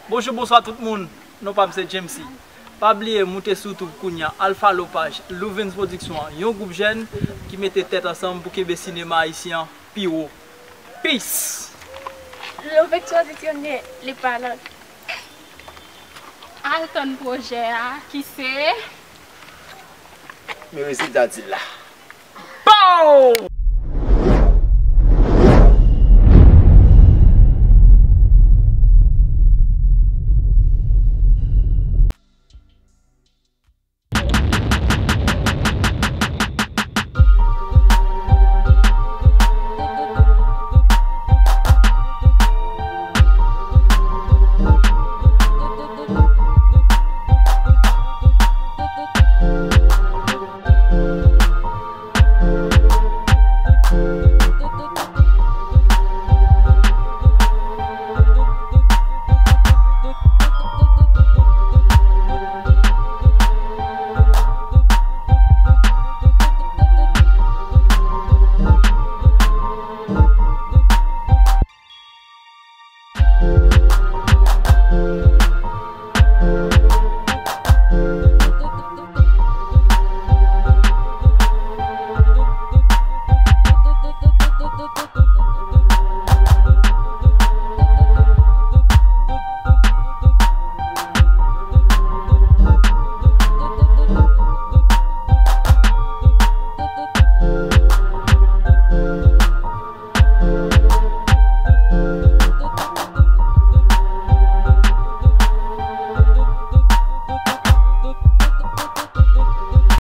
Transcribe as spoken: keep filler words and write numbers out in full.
Bonjou, bonswa tout moun. Non pa m se James C. Pa bliye moute sou YouTube kounya, al follow paj Louvens Production an, yon gwoup jèn ki mete tèt ansanm pou kenbe sinema ayisyen an pi wo. Peace! Louvens Production, les parlants. Al tann pwojè a ki se Men rezilta deal la. Pow!